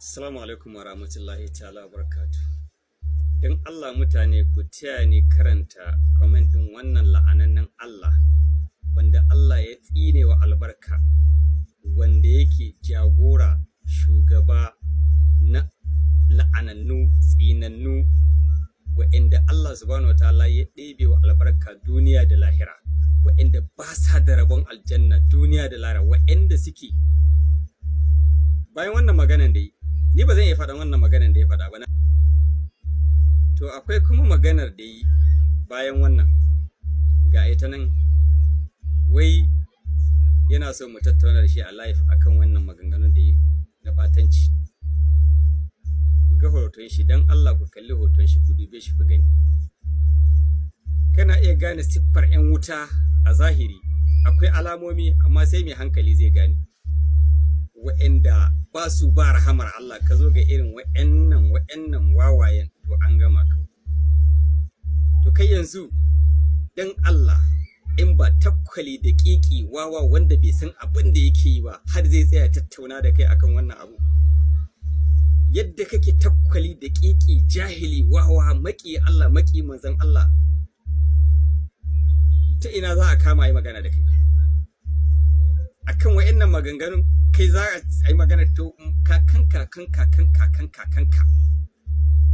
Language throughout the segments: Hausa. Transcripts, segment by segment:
Assalamu alaikum wa rahmatullahi ta'ala wa barakatuh. Don Allah mutane, ku taya ni karanta comment ɗin wannan la'anannen Allah, wanda Allah ya tsine wa albarka, wanda yake jagora, shugaba na la'anannu, tsinannu, wa'inda Allah subhanahu wa ta'ala ya ɗebe wa albarka duniya da lahira, wa'inda ba sa da rabon aljanna duniya da lahira, wa'inda suke bayan wannan maganan da yi. Ni ba zan iya faɗan wannan maganan da ya faɗa ba. To, akwai kuma maganar da yi bayan wannan, ga ita nan, wai yana so mu tattauna da shi a live akan wannan maganganun da yi na batanci. Ku ga hoton shi, don Allah ku kalli hoton shi, ku dube shi ku gani. Kana iya gane siffar 'yan wuta a zahiri, akwai alamomi, amma sai mai hankali zai gane wa'anda ba su ba rahamar Allah. Ka zo ga irin wa'annan wawayen, to an gama kawai. To kai yanzu, dan Allah, in ba takwali da kiki wawa wanda bai san abin da yake yi ba har zai tsaya tattauna da kai akan wannan abu, yadda kake takwali da kiki, jahili, wawa, maki Allah, maki manzon Allah, ta ina za a kama yi magana da kai akan wa'annan maganganun? Kai za a yi magana? To, kakan kakan kakan kakan kakan ka,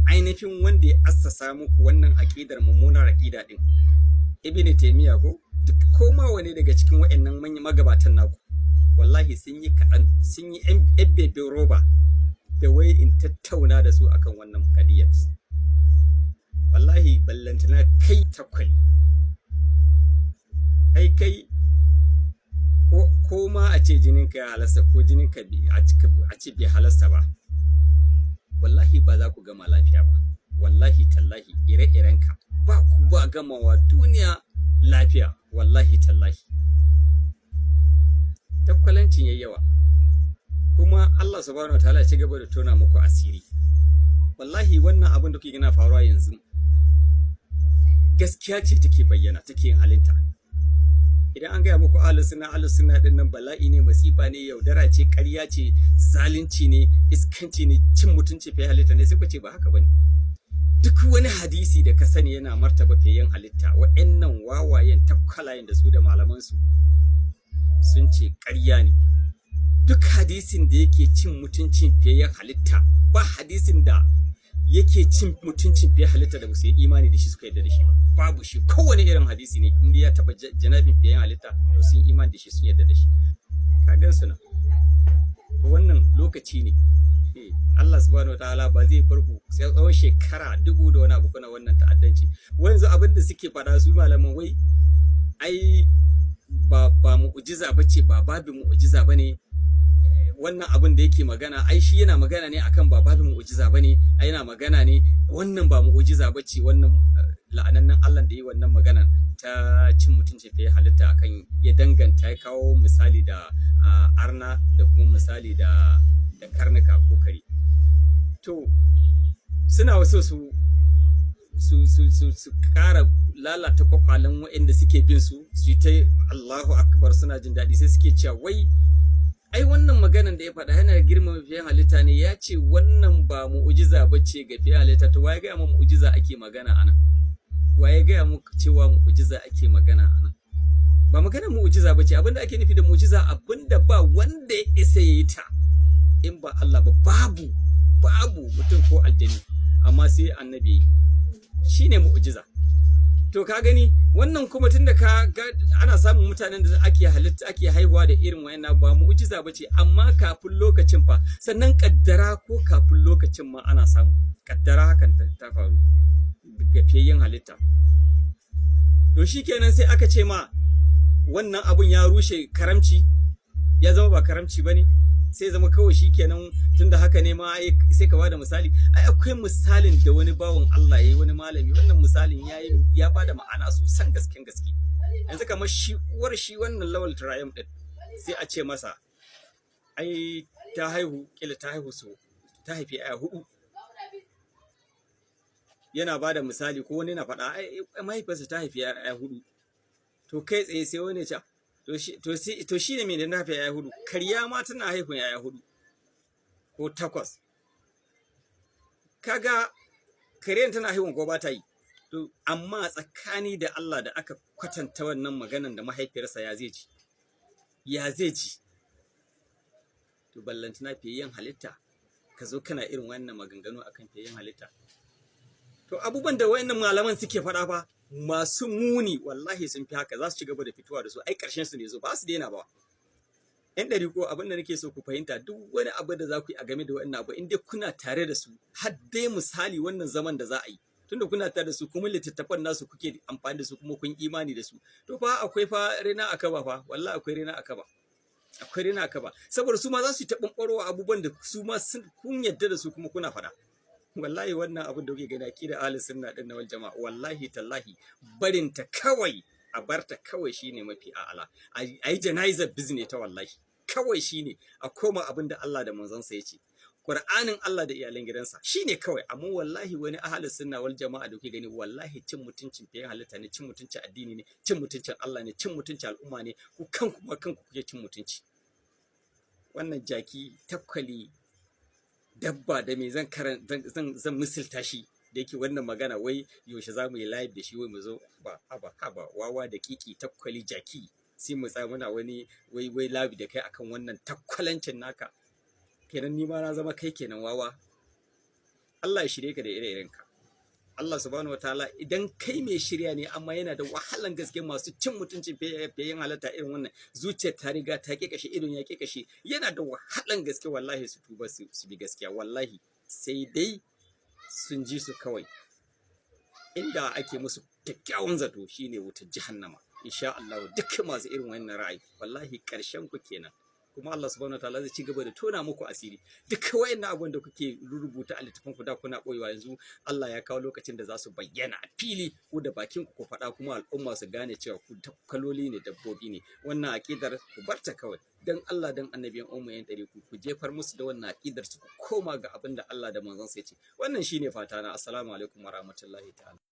ainihin wanda ya assasa muku wannan aƙidar, mummunar aƙida din, Ibn Taymiya, ko duk koma wani daga cikin wa'annan manyan magabatan naku, wallahi sun yi kaɗan, sun yi yan bebin roba da wai in tattauna da su akan wannan kadiyar. Wallahi ballantana kai takwali. Ai kai ko ma a ce jininka ya halasta ko jininka a ce bai halasta ba, wallahi ba za ku gama lafiya ba. Wallahi tallahi, ire-irenka ba ku ba gamawa duniya lafiya. Wallahi tallahi, takwalancin yayi yawa. Kuma Allah subhanahu wa ta'ala ya ci gaba da tona muku asiri. Wallahi wannan abin da kuke gina faruwa yanzu, gaskiya ce take bayyana, take yin halinta. Idan an gaya muku ahlus sunna, ahlus sunna din nan bala'i ne, masifa ne, yaudara ce, ƙarya ce, zalunci ne, iskanci ne, cin mutunci fiye halitta ne, sai ku ce ba haka bane. Duk wani hadisi da ka sani yana martaba fiyen halitta, wa'annan wawayen takwalayen da su da malaman su sun ce ƙarya ne. Duk hadisin da yake cin mutuncin fiyen halitta, ba hadisin da yake cin mutuncin fiye halitta da ba su yi imani da shi suka yarda da shi ba, babu shi. Kowane irin hadisi ne, inda ya taba janabin fiye halitta, to sun imani da shi, sun yarda da shi. Ka gan su nan. To, wannan lokaci ne. Allah subhanahu wataala ba zai bar ku sai tsawon shekara 1000 da wani abu kuna wannan ta'addanci. Wanzu abin da suke faɗa su malaman, wai ai ba mu'jiza bace, ba babin mu'jiza bane wannan abin da yake magana. Ai shi yana magana ne akan ba babin mu'jiza bane, ai yana magana ne, wannan ba mu'jiza bace. Wannan la'anannen Allah da yi wannan magana ta cin mutuncin fiye halitta, akan ya danganta, ya kawo misali da arna da kuma misali da karnuka ko kare. To, suna wasu su kara lalata kwakwalen waɗanda suke bin su, su yi ta Allahu akbar, suna jin daɗi. Sai suke cewa wai ai wannan maganan da ya faɗa yana girmama fiye halitta ne, ya ce wannan ba mu'ujiza ba ce ga fiye halitta. To, waye gaya mu mu'ujiza ake magana anan? Waye gaya mu cewa mu'ujiza ake magana anan? Ba maganar mu'ujiza ba ce. Abinda ake nufi da mu'ujiza, abinda ba wanda ya isa ya yi ta in ba Allah ba, babu mutum ko aljani, amma sai annabi, shine mu'ujiza. To, ka gani, wannan kuma tunda ka ga ana samun mutanen da ake halitta, ake haihuwa da irin wayannan, ba mu'jiza bace. Amma kafin lokacin fa? Sannan kaddara ko kafin lokacin ma ana samu, kaddara hakan ta faru ga fiyayyen halitta, to shikenan, sai aka ce ma wannan abun ya rushe karamci, ya zama ba karamci bane. Sai zama kawai shikenan, tunda haka ne ma sai ka bada misali. Ai akwai misalin da wani bawan Allah yayi, wani malami, wannan misalin yayi, ya bada ma'ana sosan gasken gaske. Yanzu kamar shi uwar shi wannan Lawal Triumph din, sai a ce masa ai ta haihu, kila ta haihu, so ta haifi aya hudu. Yana bada misali, ko wani na faɗa ai mahaifinsa ta haifi aya hudu. To, kai tsaye sai wani ya ce, to shi ne mai da na haifi yaya hudu, karya ma tana haifin yaya hudu ko takwas. Kaga karen tana haihuwa ko ba ta yi? To amma tsakani da Allah, da aka kwatanta wannan maganan da mahaifiyarsa, ya zai ji? Ya zai ji? To ballantana fiyayyen halitta, ka zo kana irin wannan maganganu akan fiyayyen halitta. To abubuwan da wayannan malaman suke faɗa fa masu muni, wallahi sun fi haka. Za su ci gaba da fitowa da su. Ai ƙarshen su ne zo, ba su daina ba. Yan ɗari ko abin da nake so ku fahimta, duk wani abu da za ku yi a game da wannan abu, in dai kuna tare da su, har dai misali wannan zaman da za a yi, tunda kuna tare da su kuma littattafan nasu kuke amfani da su kuma kun imani da su, to fa akwai fa rina a kaba fa. Wallahi akwai rina a kaba, akwai rina a kaba, saboda su ma za su yi ta ɓanɓarowa abubuwan da su ma kun yadda da su kuma kuna faɗa. Wallahi wannan abin da kuke gani, aqida ahlus sunna din na wal jama'a, wallahi tallahi barin ta kawai, a barta kawai shine mafi a'ala. A yi jana'izar business ta, wallahi kawai shine a koma abin da Allah da manzonsa ya ce, Qur'anin Allah da iyalan gidansa, shine kawai. Amma wallahi wani ahlus sunna wal jama'a da kuke gani, wallahi cin mutuncin fiye halitta ne, cin mutuncin addini ne, cin mutuncin Allah ne, cin mutuncin al'umma ne. Ku kanku ma kanku kuke cin mutunci. Wannan jaki takwali dabba da me zan karan zan zan misilta shi da yake wannan magana, wai yaushe za mu yi live da shi, wai mu zo ba haba haba, wawa da kiki takwali jaki, sai mu tsaya muna wani wai live da kai akan wannan takwalancin naka. Kenan ni ma na zama kai kenan wawa. Allah ya shirye ka da ire-iren ka. Allah subhanahu wataala idan kai mai shirya ne, amma yana da wahalan gaske masu cin mutuncin fiye halatta irin wannan, zuciyar ta riga ta kashe, idon ya kashe, yana da wahalan gaske wallahi su tuba su bi gaskiya. Wallahi sai dai sun ji su kawai. Inda ake musu kyakkyawan zato shine wutar jahannama, insha Allah. Duk masu irin wannan ra'ayi, wallahi karshen ku kenan. Kuma Allah subhanahu wataala zai ci gaba da tona muku asiri. Duk wayannan abubuwan da kuke rubuta a littafin ku da kuna boyewa, yanzu Allah ya kawo lokacin da za su bayyana a fili, ku da bakin ku ku faɗa, kuma al'umma su gane cewa ku kaloli ne, dabbobi ne. Wannan aqidar ku barta kawai. Dan Allah dan annabiyan ummu yan ɗari ku, ku jefar musu da wannan aqidar su, ku koma ga abin da Allah da manzon sa ya ce. Wannan shine fata na. Assalamu alaikum warahmatullahi ta'ala.